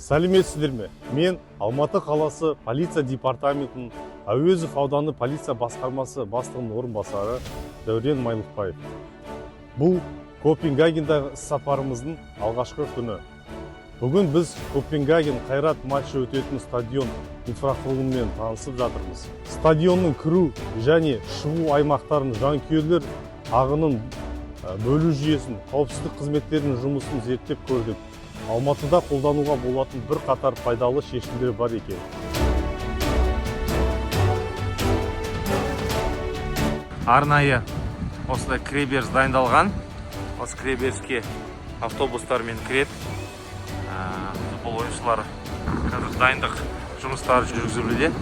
Сәлеметсіздер ме? Мен Алматы қаласы полиция департаментінің Әуезов ауданы полиция басқармасы бастығының орынбасары Дәурен Майлықбаев. Бұл Копенгагендағы іссапарымыздың алғашқы күні. Бүгін біз Копенгаген Қайрат матчы өтетін стадион инфрақұрылымымен танысып жатырмыз. Стадионның кіру және шығу аймақтарын, жанкүйерлер ағынын бөлу жүйесін, қауіпсіздік қызметтерінің жұмысын зерттеп көрдік. Алматыда қолдануға болатын бірқатар пайдалы шешімдер бар екен. Арнайы осындай кіреберіс дайындалған. Осы кіреберіске автобустармен кіреді футбол ойыншылары. Қазір дайындық жұмыстары жүргізілуде.